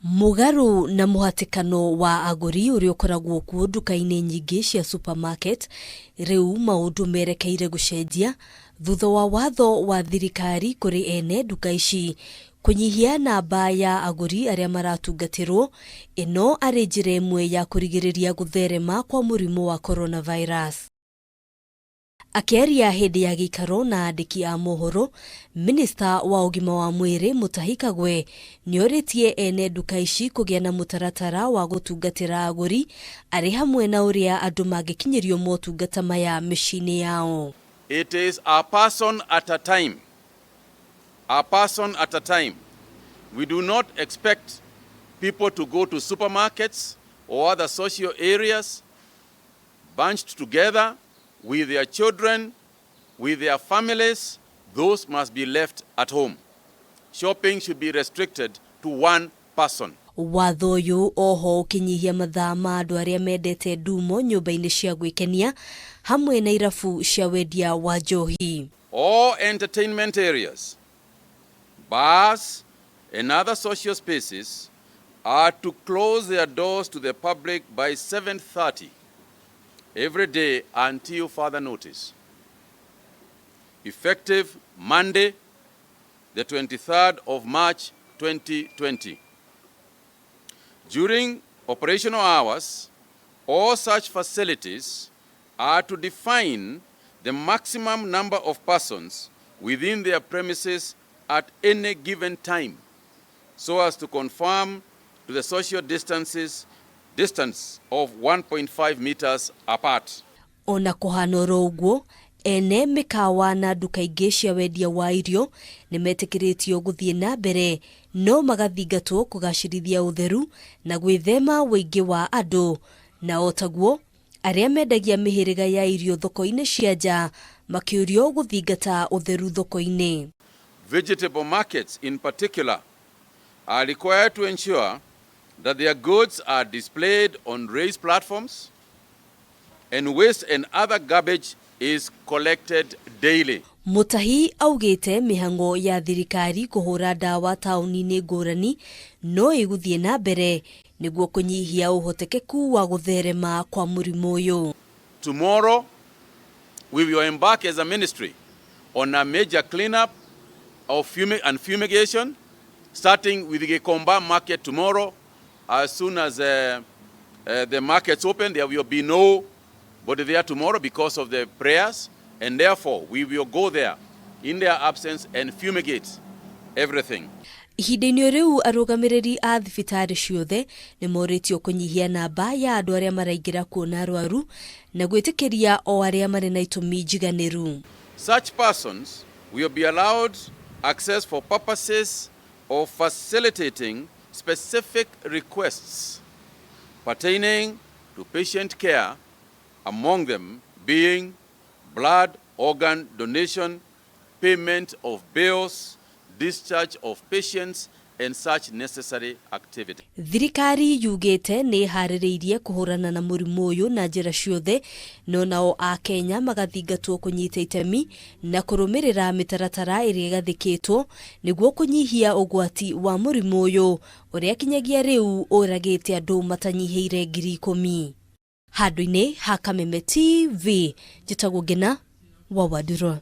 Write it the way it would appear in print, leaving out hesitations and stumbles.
Mũgarũ na mũhatĩkano wa agũri ũrĩa ũkoragwo kuo nduka-inĩ nyingĩ cia supermarket, rĩu maũndũ merekeire gũcenjia thutha wa watho wa thirikari kũrĩ ene nduka ici kũnyihia namba ya agũri arĩa maratungatĩrwo, ĩno arĩ njĩra ĩmwe ya kũrigĩrĩria gũtherema kwa mũrimũ wa coronavirus. Akĩaria hĩndĩ ya gĩikaro na andĩki a mohoro, minista wa ũgima wa mwĩrĩ Mutahi Kagwe nĩorĩtie ene nduka ici kũgĩa na mũtaratara wa gũtungatĩra agũri arĩ hamwe na ũrĩa andũ mangĩkinyĩrio motungata maya mĩciĩ-inĩ yao. It is a person at a time. A person at a time. We do not expect people to go to supermarkets or other social areas bunched together with their children, with their families. Those must be left at home. Shopping should be restricted to one person. Watho ũyũ oho ũkĩnyihia mathaa ma andũ arĩa mendete ndumo nyũmba-inĩ cia gwĩkenia hamwe na irabu cia wendia wa njohi. All entertainment areas, bars, and other social spaces are to close their doors to the public by 7:30 every day until further notice. Effective Monday, the 23rd of March 2020. During operational hours, all such facilities are to define the maximum number of persons within their premises at any given time so as to conform to the social distance of 1.5 meters apart. Ona kũhana oro ũguo, ene mĩkawa na nduka ingĩ cia wendia wa irio nĩ metĩkĩrĩtio gũthiĩ na mbere no magathingatwo kũgacĩrithia ũtheru na gwĩthema ũingĩ wa andũ, na o taguo arĩa mendagia mĩhĩrĩga ya irio thoko-inĩ cia nja makĩũrio gũthingata ũtheru thoko-inĩ. Vegetable markets in particular are required to ensure that their goods are displayed on raised platforms and waste and other garbage is collected daily. Mutahi augĩte mĩhang'o ya thirikari kũhũra ndawa taũni-inĩ ngũrani no ĩgũthiĩ na mbere nĩguo kũnyihia ũhotekeku wa gũtherema kwa mũrimũ ũyũ. Tomorrow, we will embark as a ministry on a major cleanup of and fumigation, starting with the Gikomba market tomorrow. As soon as the markets open, there will be nobody there tomorrow because of the prayers, and therefore we will go there in their absence and fumigate everything. Ihinda-inĩ rĩu, arũgamĩrĩri a thibitarĩ ciothe nĩ morĩtio kũnyihia namba ya andũ arĩa maraingĩra kuona arwaru na gwĩtĩkĩria o arĩa marĩ na itũmi njiganĩru. Such persons will be allowed access for purposes of facilitating specific requests pertaining to patient care, among them being blood organ donation, payment of bills, discharge of patients, and such necessary activity. Thirikari yugĩte nĩ ĩharĩrĩirie kũhũrana na mũrimũ ũyũ na njĩra ciothe, no nao akenya magathingatwo kũnyita itemi na kũrũmĩrĩra mĩtaratara ĩrĩa ĩgathĩkĩtwo nĩguo kũnyihia ũgwati wa mũrimũ ũyũ ũrĩa kinyagia rĩu ũragĩte andũ matanyihĩire 10,000. Handũ-inĩ ha Kameme TV, njĩtagwo Ngina wa Wanduro.